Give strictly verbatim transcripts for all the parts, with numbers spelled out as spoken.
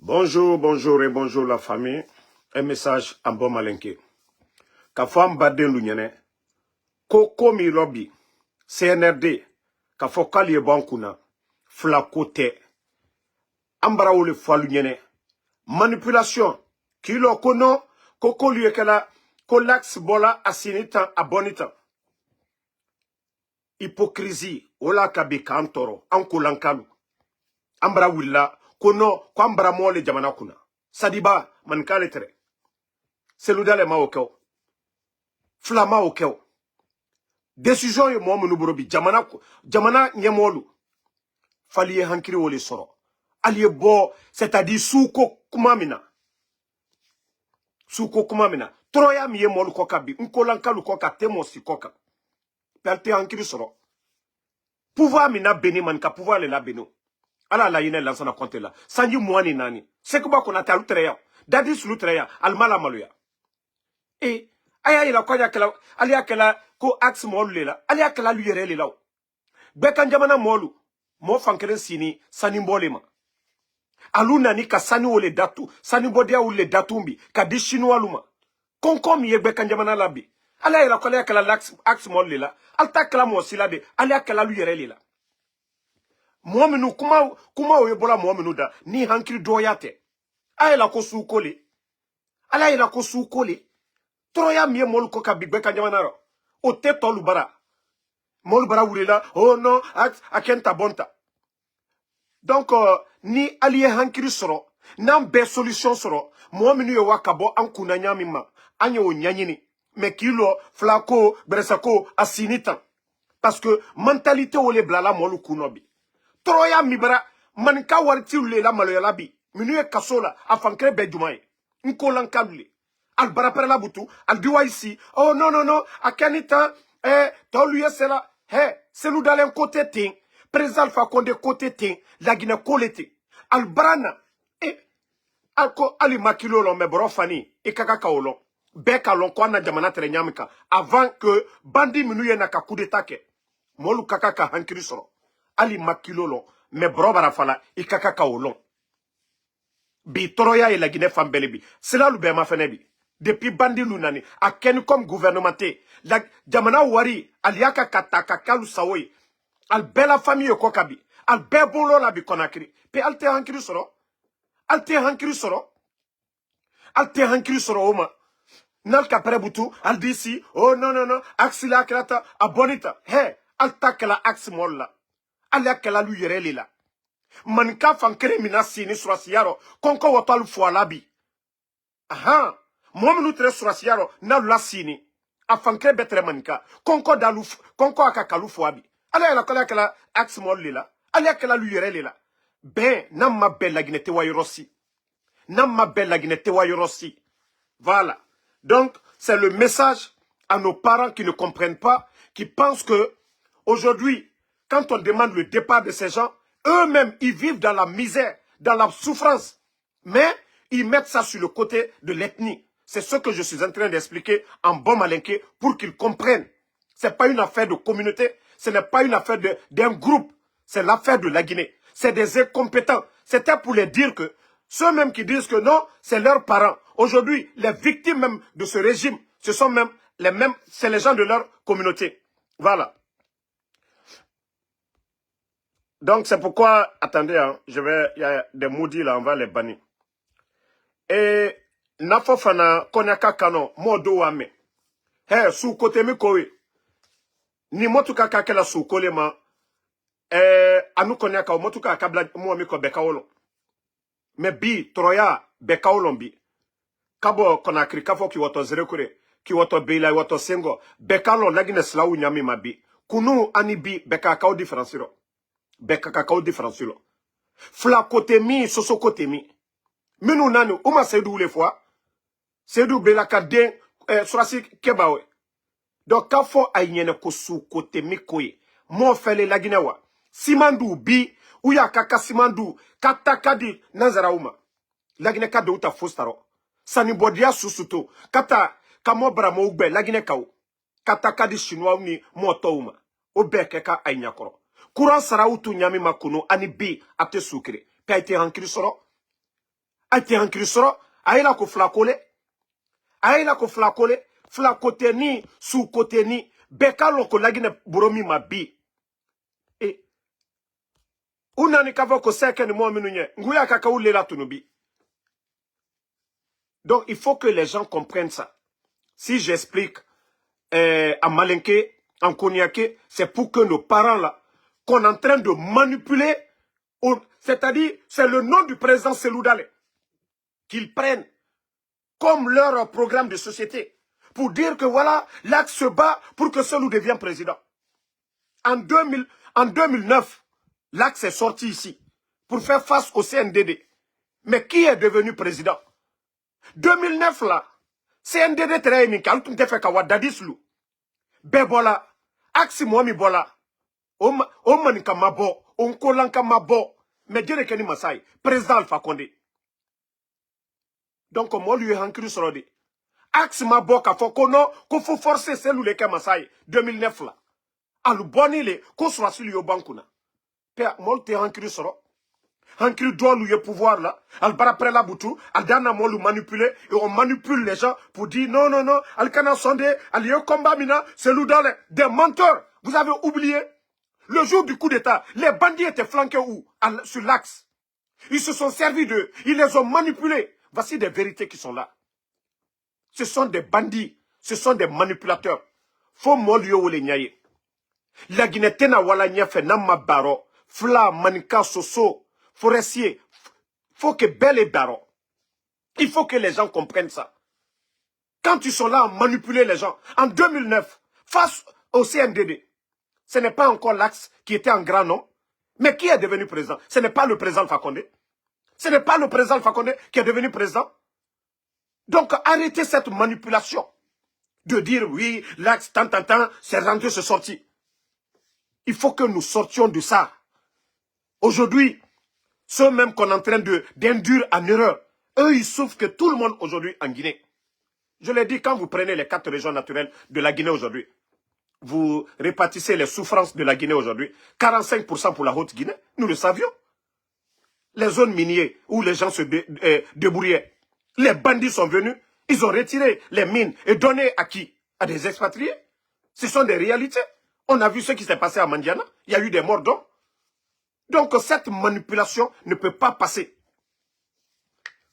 Bonjour, bonjour et bonjour la famille. Un message en bon malinké. Ka fɔ an baden lu ɲɛnɛ ko ko mi lɔ bi, C N R D, ka fɔ k'ali ye bɔ an kunna, fila ko tɛ. An bara wo le fɔ alu ɲɛnɛ. Manipulation, k'i lɔ ko non, ko k'olu ye kɛla, ko lax bɔla a sini tan, a bɔni tan. Hypocrisie, o la ka bi k'an tɔɔrɔ, an kolankalu. An bara wulila ko non, ko an bara mɔɔ le jamana kunna. Sadiba, maninka le tɛrɛ. Seludalɛ ma o kɛ o. Fila ma o kɛ o. Décision ye mɔɔ minnu bolo bi, jamana, jamana ɲɛmɔɔlu, fali ye hankiri wo le sɔrɔ. Ali ye bɔ, c'est-à-dire suko kuma min na. Suko kuma min na. Tɔɔrɔya min ye mɔɔlu kɔ kan bi, n kolankalu kɔ kan, tɛ mɔɔ si kɔ kan. Pɛrite hankiri sɔrɔ. Pouvoir min na beni, maninka pouvoir le la beni. Ala la yinɛ Lansana Kɔnte la. Sanji mugan ni naani. Sekuba Konate, alu tɛrɛ ya. Dadi Sulu tɛrɛ ya. Ali ma la maloya. E, a y'a yira ko a y'a kɛla, ali y'a kɛla ko axe mɔɔlu le la. Ali y'a kɛla alu yɛrɛ le la o. Gbɛkanjamana mɔɔlu, mɔɔ fan kelen sini sani bɔ le ma. Alu nani ka sani wo le datu, sani bɔdiya wo le datu bi, ka di Sinuwalu ma. Kɔnkɔ min ye gbɛkanjamana la bi, ali y'a yira ko ali y'a kɛla lax-, axe mɔɔlu le la. Ali t'a kɛla mɔɔ si la de, ali y'a kɛla alu yɛrɛ le la. Mɔɔ minnu, kuma, kuma o ye bɔla mɔɔ minnu da, ni hankiri dɔɔya tɛ. A y'a yira ko suko le. Ala y'a yira ko suko le. Tɔɔrɔya min ye mɔɔlu kɔ ka bi gbɛkanjamana rɔ, o tɛ tɔlu bara. Mɔɔlu bara wulila, oh non, a, a kɛ n ta bɔ n ta. Donc, euh, ni ali ye hankiri sɔrɔ, n'an bɛɛ solution sɔrɔ, mɔɔ minnu ye wa ka bɔ an kunna ɲa min ma, an ye o ɲaɲini. Mais k'i lɔ, fila ko, gbɛrɛsɛ ko, a sini tan. Parce que mentalité wo le bilala mɔɔlu kun nɔ bi. Tɔɔrɔya min bara, maninka wari t'i le la maloya la bi. Minnu ye kaso la, a fan kelen bɛɛ juma ye. N kolankalu le. Ali bara pɛrɛ la butu, ali di wa isi. Oh non, non, non, a kɛ ni tan, eh, tɔlu ye sela. Hɛ, Seludalen ko tɛ ten. Président Alpha Condé ko tɛ ten. Laginɛ ko le ten. Ali bara na. Eh, a ko ali ma kilo lɔn, mais bɔrɔ fani, i ka kan ka o lɔn. Bɛɛ ka lɔn ko an na jamana tɛrɛ ɲa min kan. Avant que bandi minnu ye na ka coup d'État kɛ, mɔɔlu ka kan ka hankiri sɔrɔ. Ali ma kilo lɔn, mais bɔrɔ bara fa la, i ka kan ka o lɔn. Bi tɔɔrɔya ye Laginɛ fan bɛɛ le bi. Selalu bɛɛ ma fɛnɛ bi. Depuis bandi lu nani, a kɛni comme gouvernement tɛ. La, jamana wari, ali y'a ka, ka ta, ka kɛ alu sago ye. Ali bɛɛ la famille ye kɔ kan bi. Ali bɛɛ bolo la bi Conakry. Pe ali tɛ hankiri sɔrɔ. Ali tɛ hankiri sɔrɔ. Ali tɛ hankiri sɔrɔ o ma. N'ali ka pɛrɛ butu, ali di si, oh non, non, non, axe la kɛla tan, a bɔni tan. Hɛ, ali ta kɛla axe mɔɔlu la. Ali y'a kɛla alu yɛrɛ le la. Maninka fan kelen min na sini surasiya rɔ, kɔnkɔ wɔtɔ alu fo a la bi. Ahan, mɔɔ minnu tɛrɛ surasiya rɔ, n'alu la sini, a fan kelen bɛɛ tɛrɛ maninka. Kɔnkɔ da alu f-, kɔnkɔ a ka kalu fo a bi. Ala y'a la kɔlɔya kɛla axe mɔɔlu le la. Ala y'a kɛla alu yɛrɛ le la. Bɛn, n'a ma bɛn Laginɛ tɛ wa yɔrɔ si. N'a ma bɛn Laginɛ tɛ wa yɔrɔ si. Voilà. Donc, c'est le message à nos parents qui ne comprennent pas, qui pensent que aujourd'hui, quand on demande le départ de ces gens, eux-mêmes, ils vivent dans la misère, dans la souffrance. Mais ils mettent ça sur le côté de l'ethnie. C'est ce que je suis en train d'expliquer en bon malinké pour qu'ils comprennent. C'est pas une affaire de communauté, ce n'est pas une affaire de, d'un groupe, c'est l'affaire de la Guinée. C'est des incompétents. C'était pour les dire que ceux-mêmes qui disent que non, c'est leurs parents. Aujourd'hui, les victimes même de ce régime, ce sont même les mêmes, c'est les gens de leur communauté. Voilà. Donc, c'est pourquoi, attendez, hein, je vais, il y a des maudits là, on va les bannir. Et, n'a fɔ fana, Kɔnɛka kan nɔ, mɔɔ dɔ wa mɛn. Hɛ, su kote mi ko ye. Ni mɔtu ka ka kɛla su kole ma, eh, anu Kɔnɛka, mɔtu ka ka bila mɔɔ mi kɔ bɛɛ ka wolo. Mais bi, tɔɔrɔya, bɛɛ ka wolo bi. Ka bɔ Kɔnakiri, ka fɔ k'i wɔtɔ Zerekure, k'i wɔtɔ Beila, i wɔtɔ Sengɔ, bɛɛ ka lɔn Laginɛ silaw ɲami ma bi. Kunu ani bi, bɛɛ ka kaw différence lɔ. Bɛɛ ka, ka kaw différence lɔ. Fila kote mi, soso kote mi. Minnu nani, u ma Seyidu wule fɔ wa? Seyidu Beila ka den, eh, surasi kɛba wɛ. Donc, k'a fɔ a ye ɲɛnɛ ko su kote mi ko ye. Mɔɔ fɛlɛ Laginɛ wa? Siman du bi, u y'a ka, ka siman du, ka ta ka di nanzaraw ma. Laginɛ ka don u ta fo sarɔ. Sani bɔdiya susu to, ka taa ka mɔ baramɔw gbɛ Laginɛ kaw, ka taa ka di Sinuwaw ni mɔɔ tɔw ma. O bɛɛ kɛ ka a ɲakɔrɔ. Kuran saraw tu ɲami ma kunu ani bi a tɛ sukiri. Pe a tɛ hankiri sɔrɔ. A te hankiri sɔrɔ. A ye la ko fila kole. A ye la ko fila kole. Fila koteni, su koteni. Bɛɛ ka lɔn ko lagine boro min ma bi. E u nani ka fɔ ko sɛkɛ ni mɔɔ minnu ɲɛ ngu y'a ka kaw lela tunu bi. Donc il faut que les gens comprennent ça. Si j'explique euh, à Malinké, en Koniaké, c'est pour que nos parents là, qu'on est en train de manipuler, c'est-à-dire c'est le nom du président Selou Dalé qu'ils prennent comme leur programme de société pour dire que voilà, l'Axe se bat pour que Selou devienne président. En deux mille, en deux mille neuf, l'Axe est sorti ici pour faire face au C N D D. Mais qui est devenu président? Deux mille neuf la, C N D D tɛrɛ ye min kɛ, alu tun tɛ fɛ ka wa dadis lu. Bɛɛ bɔla. Axe mɔɔ min bɔla, o ma, o maninka ma bɔ, o nkolanka ma bɔ. Mais jɛnɛ kɛ ni masa ye, président Alpha Condé. Donc mɔlu ye hankiri sɔrɔ de. Axe ma bɔ ka fɔ ko non, ko fo forcer Selou le kɛ masa ye deux mille neuf la. Alu bɔni le ko surasilu yo ban kunna. Pe mɔlu te hankiri sɔrɔ. Hankiri dɔlu ye pouvoir la. Alu bara prêt la butu. Alu dana mɔlu manipuler et on manipule les gens pour dire non, non, non, alu kana sɔn de, alu ye combat min na, Selou Dalé, des menteurs. Vous avez oublié le jour du coup d'état, les bandits étaient flanqués où? Sur l'Axe. Ils se sont servis d'eux, ils les ont manipulés. Voici des vérités qui sont là. Ce sont des bandits, ce sont des manipulateurs. Fo mɔlu ye wele ɲa ye. Lagine tena wala ɲɛfɛ n'a ma barɔ. Fla, maninka, soso, forestier, faut que bɛɛ le barɔ. Il faut que les gens comprennent ça. Quand ils sont là à manipuler les gens, en deux mille neuf, face au C N D D, ce n'est pas encore l'Axe qui était en grand nombre, mais qui est devenu président? Ce n'est pas le président Alpha Condé. Ce n'est pas le président Alpha Condé qui est devenu président. Donc arrêtez cette manipulation de dire oui, l'Axe, tant, tant, tant, c'est rentré, c'est sorti. Il faut que nous sortions de ça. Aujourd'hui, ceux-mêmes qu'on est en train de, d'induire en erreur, eux, ils souffrent que tout le monde aujourd'hui en Guinée. Je l'ai dit, quand vous prenez les quatre régions naturelles de la Guinée aujourd'hui, vous répartissez les souffrances de la Guinée aujourd'hui, quarante-cinq pour cent pour la Haute-Guinée, nous le savions. Les zones minières où les gens se dé-, euh, débrouillaient, les bandits sont venus, ils ont retiré les mines et donné à qui? À des expatriés. Ce sont des réalités. On a vu ce qui s'est passé à Mandiana. Il y a eu des morts d'hommes. Donc cette manipulation ne peut pas passer.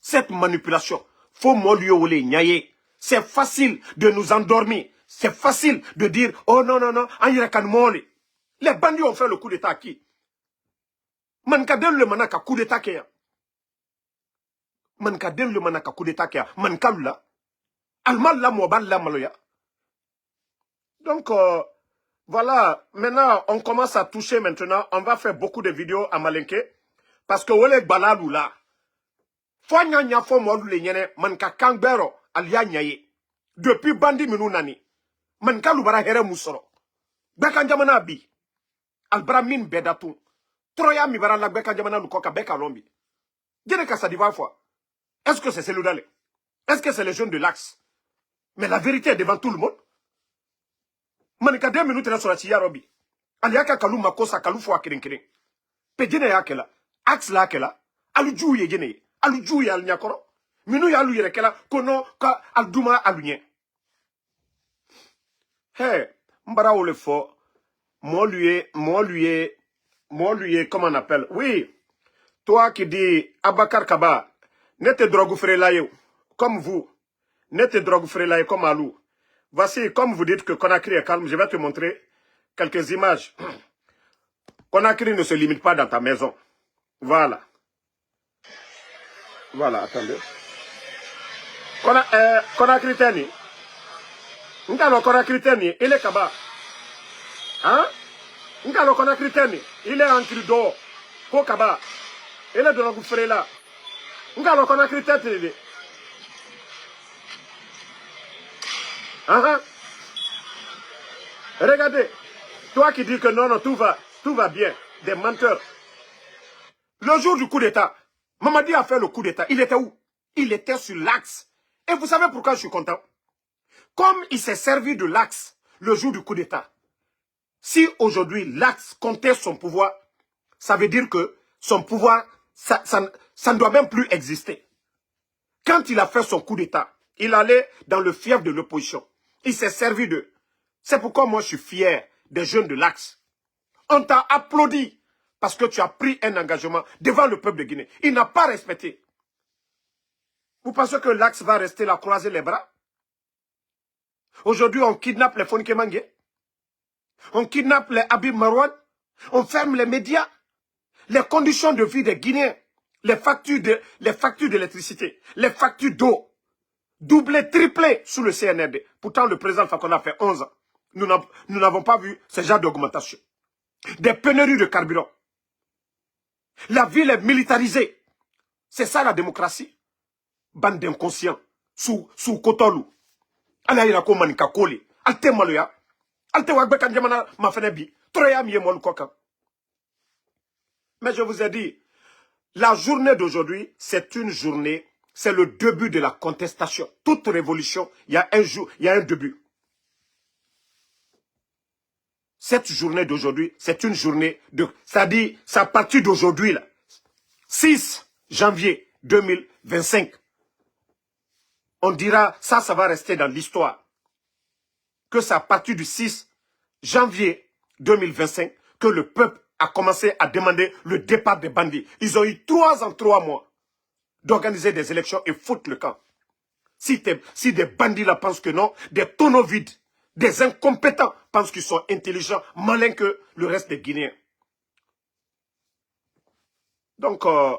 Cette manipulation, fo mɔlu ye wele ɲa ye. C'est facile de nous endormir. C'est facile de dire oh non, non, non, an yɛrɛ kan mɔɔ le. Les bandits ont fait le coup d'état à qui? Maninka denw le mana ka coup d'état kɛ yan. Maninka denw le mana ka coup d'état kɛ yan, maninkalu la. Alu ma lamɔ, b'a lamaloya. Donc euh, voilà, maintenant on commence à toucher maintenant, on va faire beaucoup de vidéos à Malinké, parce que wele gbalalu la. Fo ɲa ɲa fo mɔlu le ɲɛnɛ, maninka kan gbɛrɔ, alu y'a ɲa ye. Depuis bandi minnu nani, maninkalu bara hɛrɛ mun sɔrɔ? Gbɛkan jamana bi, alu bara min bɛɛ datun. Tɔrɔya min bara la gbɛkan jamana lu kɔ ka bɛɛ ka lɔn bi. Jɛnɛ ka sadiva fɔ. Est-ce que c'est Selou Dalé? Est-ce que c'est les jeunes de l'Axe? Mais la vérité est devant tout le monde. Maninka den minnu tɛna sɔrɔ ci yarɔ bi, ali y'a ka kalu ma ko sa, kalu fɔ a kelen kelen. Pe jɛnɛ y'a kɛla, Axe la kɛla, alu juw ye jɛnɛ ye, alu juw ye alu ɲakɔrɔ. Minnu y'alu yɛrɛ kɛla ko non, ka alu duma alu ɲɛ. Hɛ, n bara o le fɔ. Mɔlu ye, mɔlu ye, mɔlu ye, comment on appelle? Oui. Toi qui dis Abakar Kaba, ne te drogue frère là, comme vous. Ne te drogue frère là, comme Alou. Voici, comme vous dites que Conakry est calme, je vais te montrer quelques images. Conakry ne se limite pas dans ta maison. Voilà. Voilà, attendez. Kona, eh, Conakry tɛ nin. N k'a lɔn Conakry tɛ nin, i le Kaba. Han? N k'a lɔn Conakry tɛ nin, i le hankili dɔ. Ko Kaba, i le dɔrɔgu feerela. N k'a lɔn Conakry tɛ ten de. Ahan. Regardez. Toi qui dis que non, non, tout va, tout va bien. Des menteurs. Le jour du coup d'État, Mamadi a fait le coup d'État. Il était où? Il était sur l'Axe. Et vous savez pourquoi je suis content? Comme il s'est servi de l'Axe le jour du coup d'État, si aujourd'hui l'Axe conteste son pouvoir, ça veut dire que son pouvoir, ça, ça, ça ne doit même plus exister. Quand il a fait son coup d'état, il allait dans le fief de l'opposition. Il s'est servi d'eux. C'est pourquoi moi je suis fier des jeunes de l'axe. On t'a applaudi parce que tu as pris un engagement devant le peuple de Guinée. Il n'a pas respecté. Vous pensez que l'axe va rester là croiser les bras? Aujourd'hui on kidnappe les Fonike Mange, on kidnappe les Habib Marwan, on ferme les médias. Les conditions de vie des Guinéens, les factures de les factures d'électricité, les factures d'eau, doublé, triplé sous le C N R D. Pourtant le président Fakonde a fait onze ans. Nous n'avons pas vu ce genre d'augmentation. Des pénuries de carburant. La ville est militarisée. C'est ça la démocratie. Bande d'inconscients. Sous sous kotolu. Ala ira ko maninka kole. Alte maloya. Alte wagbe kan jamana mafene bi. Troya mi ye mol kokan. Mais je vous ai dit, la journée d'aujourd'hui, c'est une journée, c'est le début de la contestation. Toute révolution, il y a un jour, il y a un début. Cette journée d'aujourd'hui, c'est une journée de, c'est-à-dire, c'est à partir d'aujourd'hui, là, six janvier deux mille vingt-cinq, on dira, ça, ça va rester dans l'histoire, que c'est à partir du six janvier deux mille vingt-cinq que le peuple a commencé à demander le départ des bandits. Ils ont eu trois ans, trois mois d'organiser des élections et foutre le camp. Si, si des bandits là pensent que non, des tonneaux vides, des incompétents pensent qu'ils sont intelligents, malins que le reste des Guinéens. Donc, euh,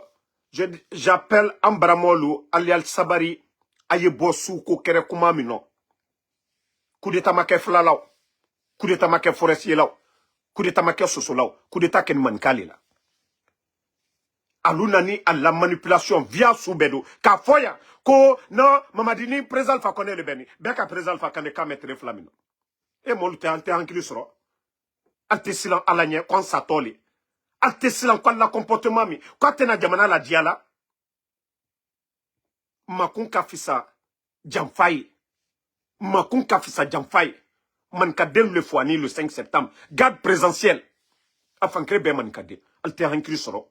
je, j'appelle an baramolu, ali ali sabari, a ye bɔ suuko kɛrɛ kuma min nɔ. Coup d'état ma kɛ fila la o, coup d'état ma kɛ forestier la o, coup d'état ma kɛ soso la o, coup d'état kɛ ni maninka le la. Alu nani a la manipulation via su bɛɛ don k'a fɔ yan ko non, Mamadi ni président Alpha Condé le bɛ ni bɛɛ ka président Alpha Condé k'a mɛ tile fila min na. E mɔlu tɛ, an tɛ hankili sɔrɔ. An tɛ silan Ala ɲɛ ko an satɔ le. An tɛ silan ko a la comportement min ko a tɛna jamana ladiya la. Makun ka fisa janfa ye. Makun ka fisa janfa ye. Manikaden le fo ani le cinq septembre, garde présidentielle. A fankere bɛɛ manikaden. Ali tɛ hankili sɔrɔ.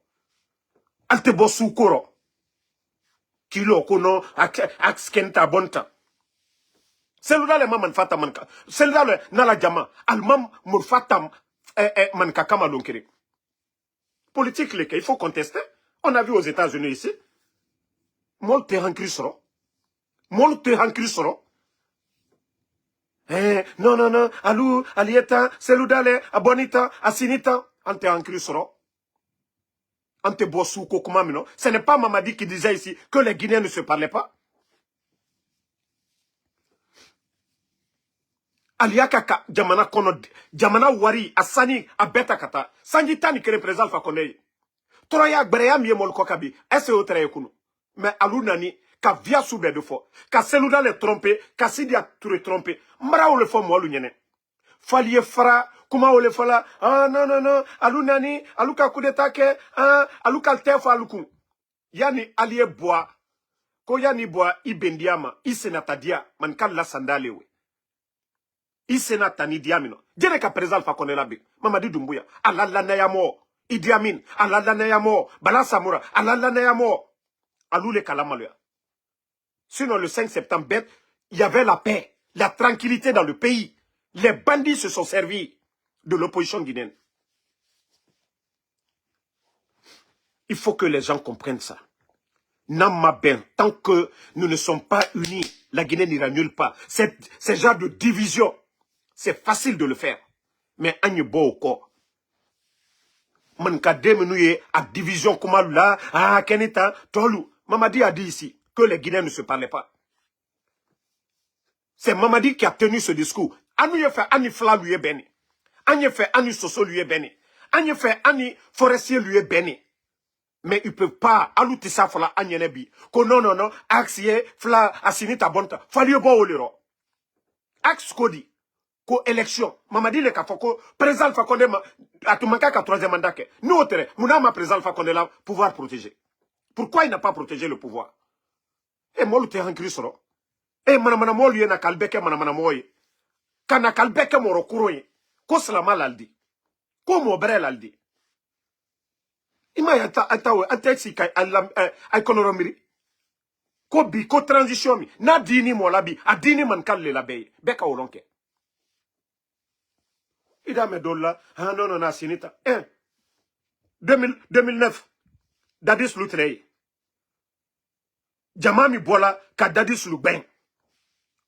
Ali tɛ bɔ suuko rɔ. Kilo ko non, axe kɛni ta bonta. Seludale ma manfa ta manka seludale nala jama alma murfa ta. Manka kama lonkere. Politique le kɛ, il faut contester. On a vu aux États-Unis ici. Mol te hankiri sɔrɔ. Mol te hankiri sɔrɔ. Eh, non, non, non. Alu, aliyeta, seludale, abonita, asinita. An te hankiri sɔrɔ. An tɛ bɔ suuko kuma min nɔ. Ce n'est pas Mamadi qui disait ici que les Guinéens ne se parlaient pas. Ali y'a ka jamana kɔnɔ, jamana wari, a sani, a bɛɛ ta ka taa. Sanji tan ni kelen, président Alpha Condé ye tɔɔrɔya, gbɛrɛya min ye mɔlu kɔ kabi, est-ce que o tɛrɛ ye kunu? Mais alu nani ka via su bɛɛ de fɔ, ka Seludale tromper, ka Sidiya Ture tromper. N bara o le fɔ mɔlu ɲɛnɛ. Fali ye fara kuma o le fɔ la. Ah, non, non, non. Alu nani, alu ka coup d'état kɛ. Ah, alu ka tɛ fɔ alu kun. Yanni ali ye bɔ a, ko yanni bɔ a, i bendiya ma, i senata diya, man ka lasanda le we. I senata ni diya min nɔ. Jɛnɛ ka président Alpha Condé la bi, Mamadi Doumbouya, a la lanaya mɔ, Idi Amin, a la lanaya mɔ, Bala Samora, a la lanaya mɔ. Alu le kala maloya. Sinon, le cinq septembre, il y avait la paix, la tranquillité dans le pays. Les bandits se sont servis de l'opposition guinéenne. Il faut que les gens comprennent ça. N'a ma bien, tant que nous ne sommes pas unis, la Guinée n'ira nulle part. Cette, ce genre de division, c'est facile de le faire. Mais an ye bɔ o kɔ. Manikaden minnu ye a division kuma la, ah, kɛnɛ ta, tɔlu. Mamadi a dit ici que les Guinéens ne se parlaient pas. C'est Mamadi qui a tenu ce discours. An ye fɛ an ni fila lu ye bɛnni. An ye fɛ an ni soso lu ye bɛnni. An ye fɛ an ni forestier lu ye bɛnni. Mais ils peuvent pas, alu tɛ sa fɔla an ɲɛnɛ bi. Ko non, non, non, axe ye fila, a sini ta bonta. Fali ye bɔ o le rɔ. Axe ko di? Ko élection. Mamadi le k'a fɔ ko président Alpha Condé ma, a tun man kan ka troisième mandat kɛ. N'o tɛ, mun n'a ma président Alpha Condé la pouvoir protéger? Pourquoi il n'a pas protégé le pouvoir? E mɔlu tɛ hankili sɔrɔ. E manamana mɔlu ye na kali bɛɛ kɛ manamana mɔɔ ye. Ka na kali bɛɛ kɛ mɔrɔ kuro ye. Ko silama lalidi. Ko mɔɔ bɛrɛ lalidi. I ma ye an ta, an ta, an tɛ si ka a la, a kɔnɔrɔ miiri. Ko bi ko transition mi n'a diini moo la bi a diini mankal le la bee bee ka wo loŋ ke. I daa me doolu la haa noonoo naa siinita. Deux mille neuf dadi sulu tere ye. Jamaa mi bola ka dadi sulu gbeŋ.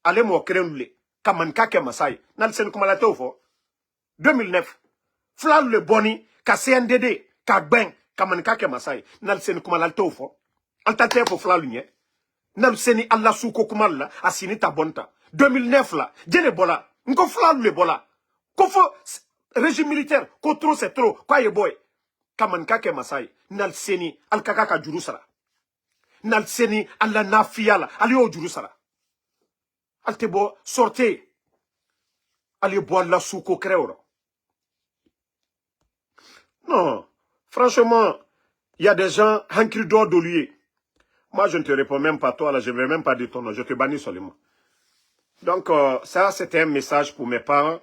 Ale moo kereŋ lu le ka manika ke masaa ye. Nali seni kuma la tewo fo. Deux mille neuf fula lu le boni ka cndd ka gbeŋ ka manika ke masaa ye. Nali seni kuma la tewo fo. Ali ta tee fo fula lu ñe. Nali seni alla suuko kuma la a siinita bonta. Deux mille neuf la jene bola nko fula lu le bola. Ko fo régime militaire ko trop c'est trop ko a ye boye. Ka manika ke masaa ye. Nali seni ali ka ka ka juru sara. Nali seni alla naafiya la ali yo juru sara. Ali te bo sorte. Ali ye bo alla suuko kerewo la. Non, franchement, il y a des gens hankiri doo dolu ye. Moi je ne te réponds même pas toi là, je vais même pas dire ton nom, je te bannis seulement. Donc euh, ça c'était un message pour mes parents,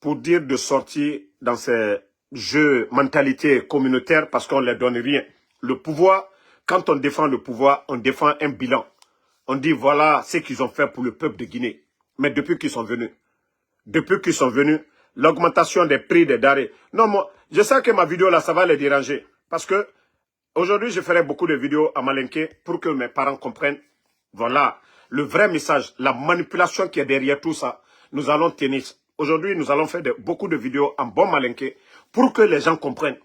pour dire de sortir dans ces jeux mentalité communautaire parce qu'on ne leur donne rien. Le pouvoir, quand on défend le pouvoir, on défend un bilan. On dit voilà ce qu'ils ont fait pour le peuple de Guinée. Mais depuis qu'ils sont venus, depuis qu'ils sont venus, l'augmentation des prix des denrées. Non, moi, je sais que ma vidéo là, ça va les déranger. Parce que aujourd'hui, je ferai beaucoup de vidéos à Malinké pour que mes parents comprennent. Voilà le vrai message, la manipulation qui est derrière tout ça. Nous allons tenir. Aujourd'hui, nous allons faire de, beaucoup de vidéos en bon Malinké pour que les gens comprennent.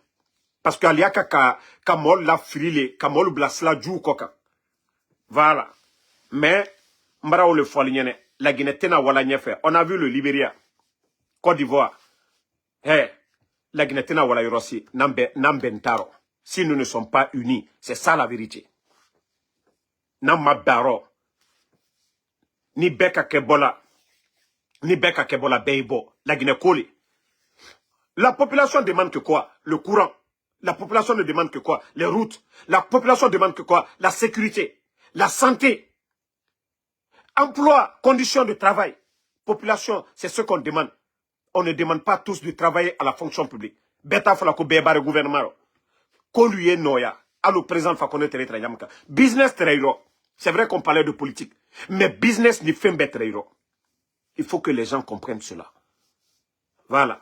Parce que ali y'a ka ka ka moolu la firi le ka moolu bila sila juu ko kan. Voilà. Mais n bara wo le fo ali ñene. La Guinée tena wala ñefe. On a vu le Liberia, Côte d'Ivoire. Hey, la Guinée tena wala yorosi nambe nambe ntaro. Si nous ne sommes pas unis, c'est ça la vérité. Namma baro. Ni beka kebola. Ni beka kebola beibo la Guinée koli. La population demande que quoi? Le courant. La population ne demande que quoi? Les routes. La population demande que quoi? La sécurité, la santé, emploi, conditions de travail. Population, c'est ce qu'on demande. On ne demande pas tous de travailler à la fonction publique. Beta fala ko bebare gouvernement ro. Ko lu ye noya. Alo président fa kono tere tere yamka. Business tere ro. C'est vrai qu'on parlait de politique. Mais business ni fin betre ro. Il faut que les gens comprennent cela. Voilà.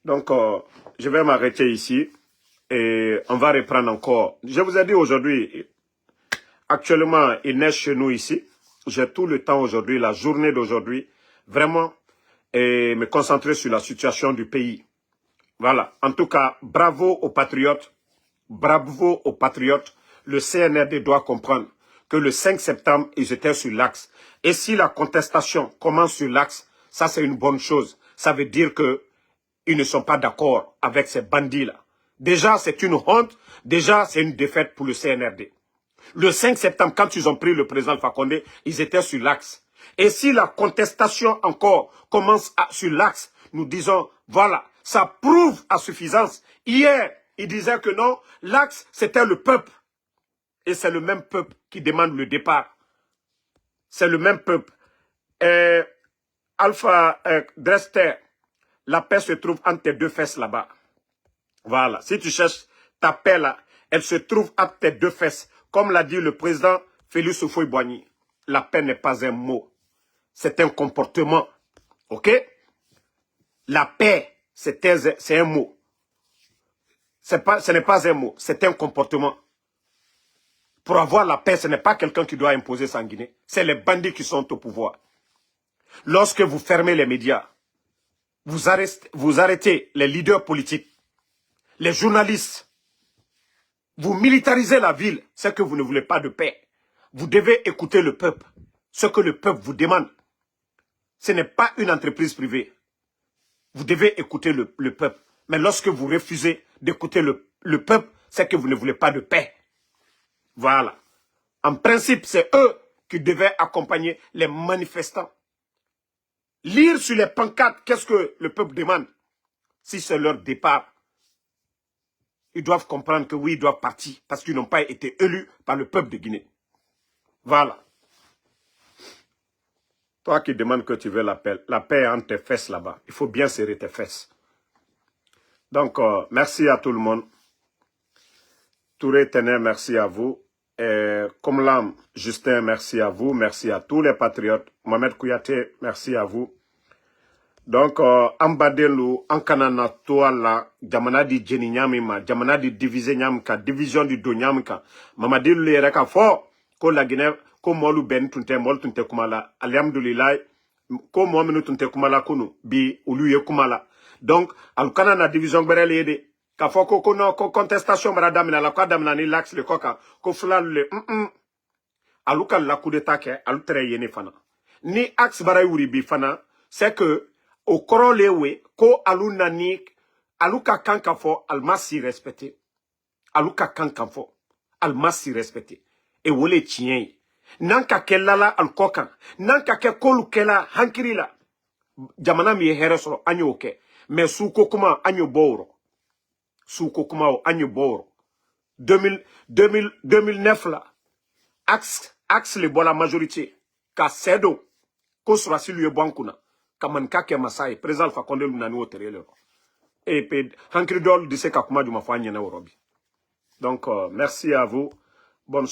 Donc euh, je vais m'arrêter ici et on va reprendre encore. Je vous ai dit aujourd'hui, actuellement il neige chez nous ici. J'ai tout le temps aujourd'hui, la journée d'aujourd'hui, vraiment et me concentrer sur la situation du pays. Voilà. En tout cas, bravo aux patriotes. Bravo aux patriotes. Le C N R D doit comprendre que le cinq septembre, ils étaient sur l'axe. Et si la contestation commence sur l'axe, ça c'est une bonne chose. Ça veut dire que ils ne sont pas d'accord avec ces bandits-là. Déjà, c'est une honte. Déjà, c'est une défaite pour le C N R D. Le cinq septembre, quand ils ont pris le président Alpha Condé, ils étaient sur l'axe. Et si la contestation encore commence sur l'axe, nous disons, voilà, ça prouve à suffisance. Hier, ils disaient que non, l'axe, c'était le peuple. Et c'est le même peuple qui demande le départ. C'est le même peuple. Alpha Drester, la paix se trouve entre tes deux fesses là-bas. Voilà. Si tu cherches ta paix là, elle se trouve entre tes deux fesses. Comme l'a dit le président Félix Houphouët-Boigny, la paix n'est pas un mot. C'est un comportement. OK? La paix, c'est un mot. Pas, ce n'est pas un mot, c'est un comportement. Pour avoir la paix, ce n'est pas quelqu'un qui doit imposer ça en Guinée. C'est les bandits qui sont au pouvoir. Lorsque vous fermez les médias, vous arrêtez, vous arrêtez les leaders politiques, les journalistes, vous militarisez la ville, c'est que vous ne voulez pas de paix. Vous devez écouter le peuple, ce que le peuple vous demande. Ce n'est pas une entreprise privée. Vous devez écouter le, le peuple. Mais lorsque vous refusez d'écouter le, le peuple, c'est que vous ne voulez pas de paix. Voilà. En principe, c'est eux qui devaient accompagner les manifestants. Lire sur les pancartes qu'est-ce que le peuple demande. Si c'est leur départ, ils doivent comprendre que oui, ils doivent partir parce qu'ils n'ont pas été élus par le peuple de Guinée. Voilà. Toi qui demandes que tu veux la paix, la paix est entre tes fesses là-bas. Il faut bien serrer tes fesses. Donc, euh, merci à tout le monde. Touré Tener, merci à vous. eh, Komlam Justin, merci à vous, merci à tous les patriotes. Mohamed Kouyaté, merci à vous. Donc, euh, an badenlu, an kana na to a la jamana di jeni ɲaamin ma, jamana di diviser ɲaamin kan, division di don ɲaamin kan. Mamadilu le yɛrɛ ka fɔ ko Laginɛ, ko moolu benni tun tɛ, moolu tun tɛ kuma la. Alihamudulilayi, ko mɔgɔ minnu tun tɛ kuma la kunu, bi olu ye kuma la. Donc, alu kana na division gbɛrɛ le ye de. K'a fɔ ko, ko non, ko contestation bara daminɛ a la, ko a daminɛ ni Axe le kɔ kan, ko fulalu le, un-un. Alu ka la coup d'État kɛ, alu tɛrɛ ye ne fana. Ni Axe bara wuli bi fana, c'est que o kɔrɔ le we, ko alu nani, alu ka kan ka fɔ, alu ma si respecter. Alu ka kan ka fɔ, alu ma si respecter. E wo le tiɲɛ ye. Nan ka kɛ lala alu kɔ kan, nan ka kɛ k'olu kɛla hankiri la. Jamana min ye hɛrɛ sɔrɔ, an y'o kɛ. Mais suko kuma, an y'o bɔ o rɔ. Suko kuma o, an y'o bɔ o rɔ. Deux mille, deux mille, deux mille neuf la, Axe, Axe le bɔra majorité ka sɛ don ko sɔrɔdasilu ye bɔ an kunna ka maninka kɛ masa ye. Président Alpha Condé lu nani o tere le rɔ. Et puis, hankiri dɔlu de se ka kuma juma fɔ an ɲɛna o rɔ bi. Donc, euh, merci à vous. Bonne